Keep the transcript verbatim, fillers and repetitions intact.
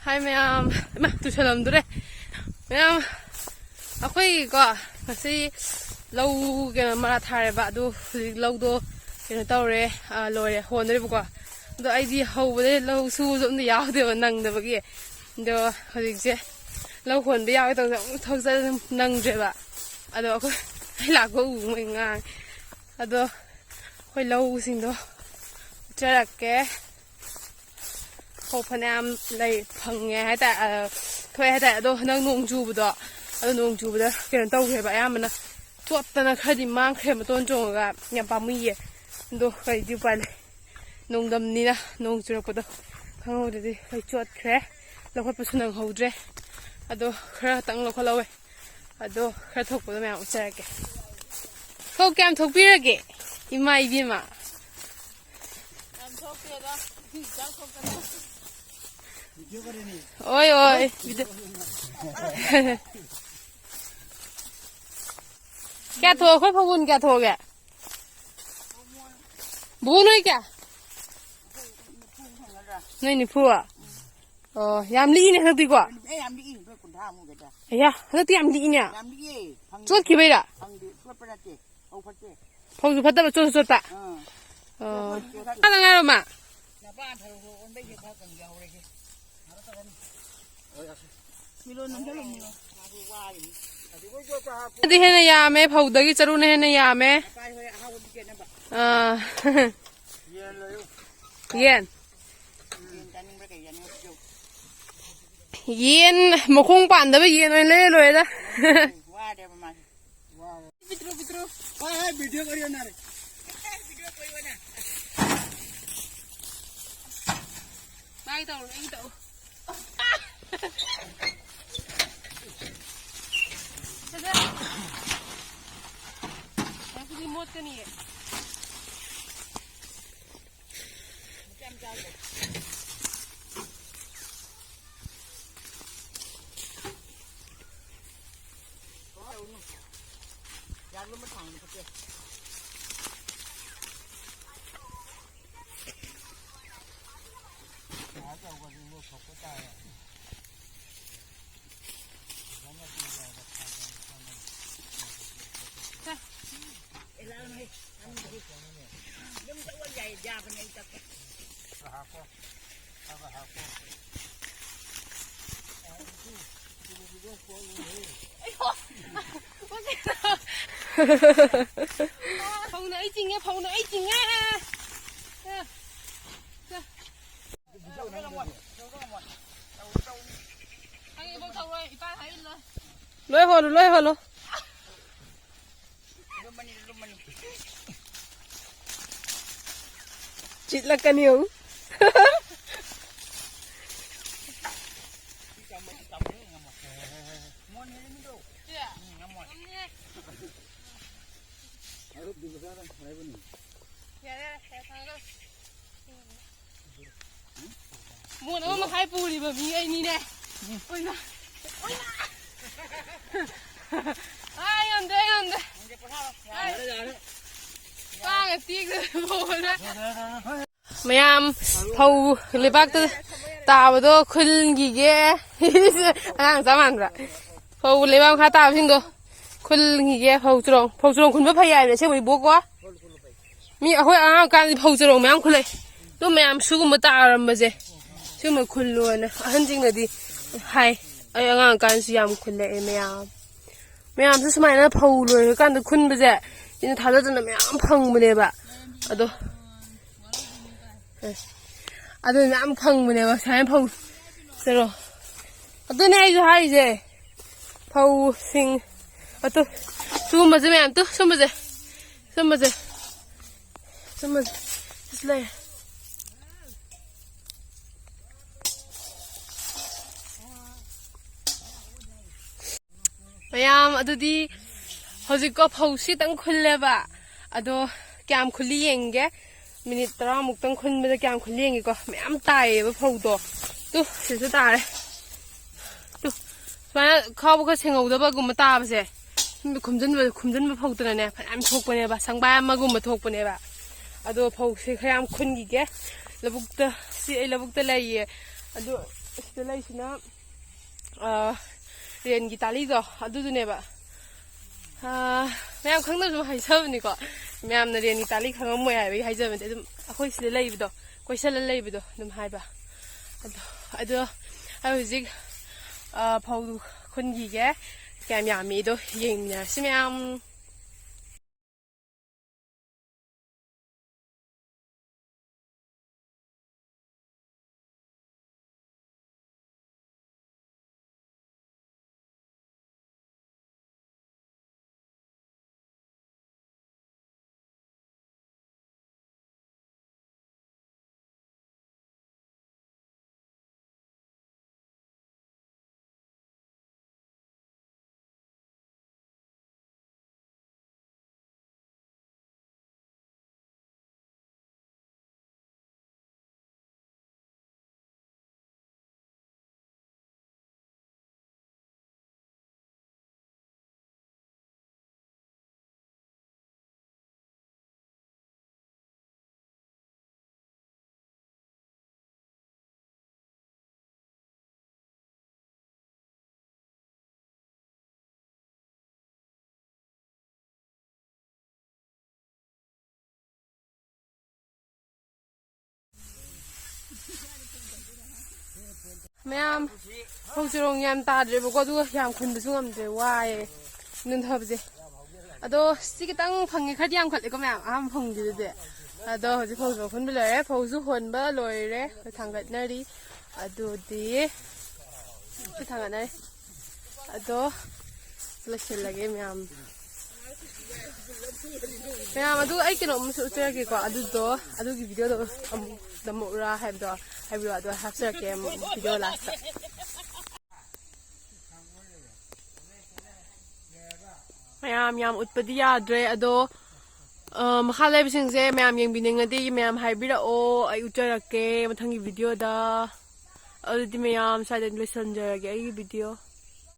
ꯍꯥꯏ ꯃꯌꯥꯝ, ꯏꯃꯥ, ꯇꯨꯁꯜꯂꯝꯗꯣꯔꯦ꯫ ꯃꯌꯥꯝ, ꯑꯩꯈꯣꯏꯒꯤꯀꯣ, ꯉꯁꯤ ꯂꯧ ꯀꯩꯅꯣ ꯃꯔꯥ ꯊꯥꯔꯦꯕ, ꯑꯗꯨ ꯍꯧꯖꯤꯛ ꯂꯧꯗꯣ ꯀꯩꯅꯣ ꯇꯧꯔꯦ, ꯑ, ꯂꯣꯏꯔꯦ, ꯍꯣꯟꯗꯣꯔꯦꯕꯀꯣ꯫ ꯑꯗꯣ ꯑꯩꯗꯤ ꯍꯧꯕꯗꯩ ꯂꯧ ꯁꯨꯕꯁꯨ ꯑꯝꯇ ꯌꯥꯎꯗꯦꯕ, ꯅꯪꯗꯕꯒꯤ꯫ ꯑꯗꯣ ꯍꯧꯖꯤꯛꯁꯦ ꯂꯧ ꯍꯣꯟꯕ ꯌꯥꯎꯒꯦ ꯇꯧꯕꯗ ꯑꯃꯨꯛ ꯊꯕꯛ ꯆꯠ-, ꯅꯪꯗ꯭ꯔꯦꯕ꯫ ꯑꯗꯣ ꯑꯩꯈꯣꯏ, ꯑꯩ ꯂꯥꯛꯄ ꯎꯕ ꯃꯣꯏ ꯉꯥꯡꯉꯦ꯫ ꯑꯗꯣ ꯑꯩꯈꯣꯏ ꯂꯧꯁꯤꯡꯗꯣ ꯎꯠꯆꯔꯛꯀꯦ꯫ ꯐꯧ ꯐꯅꯌꯥꯝ ꯂꯩ, ꯐꯪꯉꯦ ꯍꯥꯏꯇꯥꯔꯦ, ꯑ, ꯊꯣꯛꯑꯦ ꯍꯥꯏꯇꯥꯔꯦ꯫ ꯑꯗꯣ ꯍꯟꯗꯛ ꯅꯣꯡ ꯆꯨꯕꯗꯣ, ꯑꯗꯣ ꯅꯣꯡ ꯆꯨꯕꯗ ꯀꯩꯅꯣ ꯇꯧꯈ꯭ꯔꯦꯕ, ꯑꯌꯥꯝꯕꯅ ꯆꯣꯠꯇꯅ ꯈꯔꯗꯤ ꯃꯥꯡꯈ꯭ꯔꯦ, ꯃꯇꯣꯟ ꯆꯣꯡꯉꯒ꯫ ꯌꯥꯝ ꯄꯥꯝꯃꯨꯏꯌꯦ꯫ ꯑꯗꯣ ꯀꯔꯤꯗꯤ ꯎꯄꯥꯏ ꯂꯩ, ꯅꯣꯡꯗꯝꯅꯤꯅ ꯅꯣꯡ ꯆꯨꯔꯛꯄꯗꯣ ꯈꯪꯍꯧꯗ꯭ꯔꯗꯤ ꯑꯩꯈꯣꯏ ꯆꯣꯠꯈ꯭ꯔꯦ, ꯂꯧꯈꯠꯄꯁꯨ ꯅꯪꯍꯧꯗ꯭ꯔꯦ꯫ ꯑꯗꯣ ꯈꯔ ꯈꯛꯇꯪ ꯂꯧꯈꯠꯍꯧꯋꯦ꯫ ꯑꯗꯣ ꯈꯔ ꯊꯣꯛꯄꯗꯣ ꯃꯌꯥꯝ ꯎꯠꯆꯔꯛꯀꯦ꯫ ꯐꯧ ꯀꯌꯥꯝ ꯊꯣꯛꯄꯤꯔꯒꯦ, ꯏꯃꯥ ꯏꯕꯦꯝꯃ? ꯌꯥꯝ ꯊꯣꯛꯇꯦꯗ, ꯏꯁꯤꯡ ꯏꯆꯥꯎ ꯊꯣꯛꯇꯅ꯫ ꯑꯣꯏ, ꯑꯣꯏ, video꯫ ꯀꯌꯥ ꯊꯣꯛ-, ꯑꯩꯈꯣꯏ ꯐꯧꯕꯨꯟ ꯀꯌꯥ ꯊꯣꯛꯑꯒꯦ? ꯕꯨ ꯅꯣꯏ ꯀꯌꯥ? ꯅꯣꯏ ꯅꯤꯐꯨ? ꯑꯣ, ꯌꯥꯝ ꯂꯤꯛꯏꯅꯦ ꯍꯟꯗꯛꯇꯤꯀꯣ꯫ ꯑꯦ, ꯌꯥꯝ ꯂꯤꯛꯏ, ꯅꯣꯏ ꯀꯨꯟꯊ꯭ꯔꯥ ꯃꯨꯛ ꯍꯦꯛꯇ꯫ ꯑꯌꯥ, ꯍꯟꯗꯛꯇꯤ ꯌꯥꯝ ꯂꯤꯛꯏꯅꯦ꯫ ꯌꯥꯝ ꯂꯤꯛꯑꯦ, ꯐꯪꯗꯦ꯫ ꯆꯣꯠꯈꯤꯕꯩꯔꯥ? ꯐꯪꯗꯦ, ꯆꯣꯠꯄ ꯅꯠꯇꯦ, ꯐꯧ ꯐꯠꯇꯦ꯫ ꯐꯧꯁꯨ ꯐꯠꯇꯕ, ꯆꯣꯠꯁꯨ ꯆꯣꯠꯄ꯫ ꯑꯥ꯫ ꯑꯣ꯫ ꯆꯣꯠꯄ ꯅꯠꯇꯦ꯫ ꯈꯔ ꯉꯥꯏꯔꯣ, ꯃꯥ꯫ ꯅꯄꯥ ꯊꯔꯣ ꯑꯣꯟꯕꯩꯁꯦ ꯈꯔ ꯀꯪꯖꯍꯧꯔꯒꯦ꯫ ꯃꯤꯔꯣꯟ ꯅꯝꯁꯜꯂꯣ, ꯃꯤꯔꯣꯟ꯫ ꯃꯥꯁꯨ ꯋꯥꯔꯤꯅꯤ꯫ ꯑꯗꯨꯗꯤ ꯍꯦꯟꯅ ꯌꯥꯝꯃꯦ, ꯐꯧꯗꯒꯤ ꯆꯔꯨꯅ ꯍꯦꯟꯅ ꯌꯥꯝꯃꯦ꯫ ꯅꯄꯥꯏ ꯍꯣꯏ ꯑꯍꯥꯎꯕ ꯄꯤꯖꯅꯕ꯫ ꯑꯥ꯫ ꯌꯦꯟ ꯂꯩꯌꯨ꯫ ꯌꯦꯟ꯫ ꯌꯦꯟ ꯆꯥꯅꯤꯡꯕ꯭ꯔꯥ ꯀꯩ ꯆꯥꯅꯤꯡꯕ꯭ꯔꯥ ꯄꯤꯖꯧ꯫ ꯌꯦꯟ ꯃꯈꯣꯡ ꯄꯥꯟꯗꯕ ꯌꯦꯟ ꯑꯣꯏꯅ ꯂꯩꯔ ꯂꯣꯏꯔꯦꯗ꯫ ꯎꯝ, ꯋꯥꯔꯦꯕ ꯃꯥꯁꯦ꯫ ꯋꯥꯔꯦ꯫ ꯄꯤꯇ꯭ꯔꯨ, ꯄꯤꯇ꯭ꯔꯨ꯫ ꯍꯣꯏ, ꯍꯣꯏ, video ꯀꯔꯤ ꯍꯣꯠꯅꯔꯦ? ꯃꯥꯒꯤ ꯇꯧꯔꯣ, ꯑꯩꯒꯤ ꯇꯧ꯫ ꯁꯦ, ꯁꯦ꯫ ꯑꯁꯤꯗꯤ ꯃꯣꯠꯀꯅꯤꯌꯦ꯫ ꯐꯧꯅ ꯑꯩ ꯆꯤꯡꯉꯦ, ꯐꯧꯅ ꯑꯩ ꯆꯤꯡꯉꯦ꯫ ꯂꯣꯏ ꯍꯣꯜꯂꯨ, ꯂꯣꯏ ꯍꯣꯜꯂꯨ꯫ ꯆꯤꯠꯂꯛꯀꯅꯤ ꯌꯦꯡꯉꯨ꯫ ꯃꯣꯟ ꯑꯃ ꯃꯈꯥꯏ ꯄꯨꯔꯤꯕ ꯃꯤ ꯑꯩꯅꯤꯅꯦ꯫ ꯑꯣꯏꯃꯥ! ꯑꯣꯏꯃꯥ! ꯑꯥ, ꯉꯝꯗ꯭ꯔꯦ, ꯉꯝꯗ꯭ꯔꯦ꯫ ꯑꯥ, ꯀꯥꯡꯅ ꯇꯦꯛꯇꯅ ꯂꯣꯏꯔꯦ꯫ ꯃꯌꯥꯝ ꯐꯧ ꯂꯩꯕꯥꯛꯇ ꯇꯥꯕꯗꯣ ꯈꯨꯜꯒꯤꯒꯦ꯫ ꯑꯉꯥꯡ ꯆꯞ ꯃꯥꯟꯕ꯭ꯔꯥ? ꯐꯧ ꯂꯩꯕꯥꯛ ꯃꯈꯥ ꯇꯥꯕꯁꯤꯡꯗꯣ ꯈꯨꯜꯒꯤꯒꯦ꯫ ꯐꯧ ꯆꯔꯣꯡ, ꯐꯧ ꯆꯔꯣꯡ ꯈꯨꯟꯕ ꯐꯩ ꯍꯥꯏꯕꯅꯦ ꯑꯁꯦꯡꯕ ꯏꯕꯣꯛꯀꯣ꯫ ꯃꯤ ꯑꯩꯈꯣꯏ ꯑꯉꯥꯡ ꯑꯣꯏꯔꯤꯀꯥꯟꯗꯗꯤ ꯐꯧ ꯆꯔꯣꯡ ꯃꯌꯥꯝ ꯈꯨꯜꯂꯦ꯫ ꯑꯗꯨ ꯃꯌꯥꯝ ꯁꯤꯒꯨꯝꯕ ꯇꯥꯔꯝꯕꯁꯦ ꯁꯤꯒꯨꯝꯕ ꯈꯨꯜꯂꯣꯅ ꯑꯍꯟꯁꯤꯡꯅꯗꯤ ꯍꯥꯏ꯫ ꯑꯩ ꯑꯉꯥꯡ ꯑꯣꯏꯔꯤꯀꯥꯟꯗꯁꯨ ꯌꯥꯝ ꯈꯨꯜꯂꯛꯑꯦ ꯃꯌꯥꯝ꯫ ꯃꯌꯥꯝꯁꯨ ꯁꯨꯃꯥꯏꯅ ꯐꯧ ꯂꯣꯏꯔꯀꯥꯟꯗ ꯈꯨꯟꯕꯁꯦ ꯁꯤꯅ ꯊꯥꯖꯗꯅ ꯃꯌꯥꯝ ꯐꯪꯕꯅꯦꯕ꯫ ꯑꯗꯣ ꯑꯗꯨ ꯃꯌꯥꯝ ꯐꯪꯕꯅꯦꯕ ꯁꯨꯃꯥꯏꯅ ꯐꯧ꯫ ꯆꯠꯂꯣ꯫ ꯑꯗꯨꯅꯦ ꯑꯩꯁꯨ ꯍꯥꯏꯔꯤꯁꯦ꯫ ꯐꯧꯁꯤꯡ ꯑꯗꯨ ꯁꯤꯒꯨꯝꯕꯁꯦ ꯃꯌꯥꯝ ꯇꯨ ꯁꯨꯝꯕꯁꯦ꯫ ꯁꯨꯝꯕꯁꯦ꯫ ꯁꯨꯝꯕꯁꯦ꯫ ꯁꯤꯁꯨ ꯂꯩꯔꯦ꯫ ꯃꯌꯥꯝ ꯑꯗꯨꯗꯤ ꯍꯧꯖꯤꯛꯀꯣ ꯐꯧ ꯁꯤꯇꯪ ꯈꯨꯜꯂꯦꯕ꯫ ꯑꯗꯣ ꯀꯌꯥꯝ ꯈꯨꯜꯂꯤ ꯌꯦꯡꯒꯦ꯫ ꯃꯤꯅꯤꯠ ꯇꯔꯥꯃꯨꯛꯇꯪ ꯈꯨꯟꯕꯗ ꯀꯌꯥꯝ ꯈꯨꯜꯂꯤ ꯌꯦꯡꯒꯦꯀꯣ꯫ ꯃꯌꯥꯝ ꯇꯥꯏꯌꯦꯕ ꯐꯧꯗꯣ꯫ ꯇꯨ, ꯁꯤꯁꯨ ꯇꯥꯔꯦ꯫ ꯇꯨ, ꯁꯨꯃꯥꯏꯅ ꯈꯥꯎꯕ ꯈꯔ ꯁꯦꯡꯍꯧꯗꯕꯒꯨꯝꯕ ꯇꯥꯕꯁꯦ꯫ ꯁꯨꯝꯕ ꯈꯨꯝꯖꯤꯟꯕ, ꯈꯨꯝꯖꯤꯟꯕ ꯐꯧꯗꯅꯅꯦ ꯐꯅꯌꯥꯝ ꯊꯣꯛꯄꯅꯦꯕ꯫ ꯁꯪꯕꯥꯏ ꯑꯃꯒꯨꯝꯕ ꯊꯣꯛꯄꯅꯦꯕ꯫ ꯑꯗꯣ ꯐꯧꯁꯦ ꯈꯔ ꯌꯥꯝ ꯈꯨꯟꯈꯤꯒꯦ꯫ ꯂꯧꯕꯨꯛꯇ, ꯁꯤ ꯑꯩ ꯂꯧꯕꯨꯛꯇ ꯂꯩꯌꯦ꯫ ꯑꯗꯨ ꯁꯤꯗ ꯂꯩꯁꯤꯅ, ꯑ, ꯔꯦꯟꯒꯤ ꯇꯥꯂꯤꯗꯣ ꯑꯗꯨꯗꯨꯅꯦꯕ꯫ ꯑ, ꯃꯌꯥꯝ ꯈꯪꯅꯕꯁꯨ ꯍꯥꯏꯖꯕꯅꯤꯀꯣ, ꯃꯌꯥꯝꯅ ꯔꯦꯟꯒꯤ ꯇꯥꯂꯤ ꯈꯪꯉꯝꯃꯣꯏ ꯍꯥꯏꯕꯒꯤ ꯍꯥꯏꯖꯕꯅꯤ꯫ ꯑꯗꯨꯝ ꯑꯩꯈꯣꯏ ꯁꯤꯗ ꯂꯩꯕꯗꯣ, ꯀꯣꯏꯁꯜꯂ ꯂꯩꯕꯗꯣ ꯑꯗꯨꯝ ꯍꯥꯏꯕ꯫ ꯑꯗꯣ, ꯑꯗꯣ ꯑꯩ ꯍꯧꯖꯤꯛ, ꯑ, ꯐꯧ ꯈꯨꯟꯈꯤꯒꯦ꯫ ꯀꯌꯥꯝ ꯌꯥꯝꯃꯤꯗꯣ ꯌꯦꯡꯃꯤꯟꯅꯔꯁꯤ ꯃꯌꯥꯝ꯫ ꯃꯌꯥꯝ, ꯐꯧ ꯆꯔꯣꯡ ꯌꯥꯝ ꯇꯥꯗ꯭ꯔꯦꯕꯀꯣ, ꯑꯗꯨꯒ ꯌꯥꯝ ꯈꯨꯟꯕꯁꯨ ꯉꯝꯗ꯭ꯔꯦ, ꯋꯥꯏꯌꯦ ꯅꯨꯡꯊꯕꯁꯦ꯫ ꯑꯗꯣ ꯁꯤ ꯈꯤꯇꯪ ꯐꯪꯉꯦ, ꯈꯔꯗꯤ ꯌꯥꯝꯈꯠꯂꯦꯀꯣ ꯃꯌꯥꯝ, ꯑꯍꯥꯟꯕ ꯐꯪꯈꯤꯕꯗꯨꯗꯤ꯫ ꯑꯗꯣ ꯍꯧꯖꯤꯛ ꯐꯧ ꯆꯔꯣꯡ ꯈꯨꯟꯕ ꯂꯣꯏꯔꯦ, ꯐꯧꯁꯨ ꯍꯣꯟꯕ ꯂꯣꯏꯔꯦ, ꯑꯩꯈꯣꯏ ꯊꯥꯡꯒꯠꯅꯔꯤ꯫ ꯑꯗꯨꯗꯤ ꯑꯩꯈꯣꯏ ꯊꯥꯡꯒꯠꯅꯔꯤ꯫ ꯑꯗꯣ ꯂꯣꯏꯁꯤꯜꯂꯒꯦ ꯃꯌꯥꯝ꯫ ꯃꯌꯥꯝ, ꯑꯗꯨ ꯑꯩ ꯀꯩꯅꯣꯝꯁꯨ ꯎꯠꯆꯔꯛꯀꯦꯀꯣ꯫ ꯑꯗꯨꯗꯣ, ꯑꯗꯨꯒꯤ ꯚꯤꯗꯤꯑꯣꯗꯣ ꯑꯃꯨꯛ ꯅꯝꯃꯛꯎꯔꯥ ꯍꯥꯏꯕꯗꯣ ꯍꯥꯏꯕꯤꯔꯣ, ꯑꯗꯣ ꯍꯥꯞꯆꯔꯛꯀꯦ ꯑꯃꯨꯛ ꯚꯤꯗꯤꯑꯣ ꯂꯥꯁꯇ꯫ ꯃꯌꯥꯝ, ꯌꯥꯝ ꯎꯠꯄꯗꯤ ꯌꯥꯗ꯭ꯔꯦ, ꯑꯗꯣ, ꯑ, ꯃꯈꯥ ꯂꯩꯕꯁꯤꯡꯁꯦ ꯃꯌꯥꯝ ꯌꯦꯡꯕꯤꯅꯤꯡꯉꯗꯤ ꯃꯌꯥꯝ ꯍꯥꯏꯕꯤꯔꯛꯑꯣ, ꯑꯩ ꯎꯠꯆꯔꯛꯀꯦ ꯃꯊꯪꯒꯤ ꯚꯤꯗꯤꯑꯣꯗ꯫ ꯑꯗꯨꯗꯤ ꯃꯌꯥꯝ ꯁ꯭ꯋꯥꯏꯗ ꯂꯣꯏꯁꯤꯟꯖꯔꯒꯦ ꯑꯩꯒꯤ ꯚꯤꯗꯤꯑꯣ꯫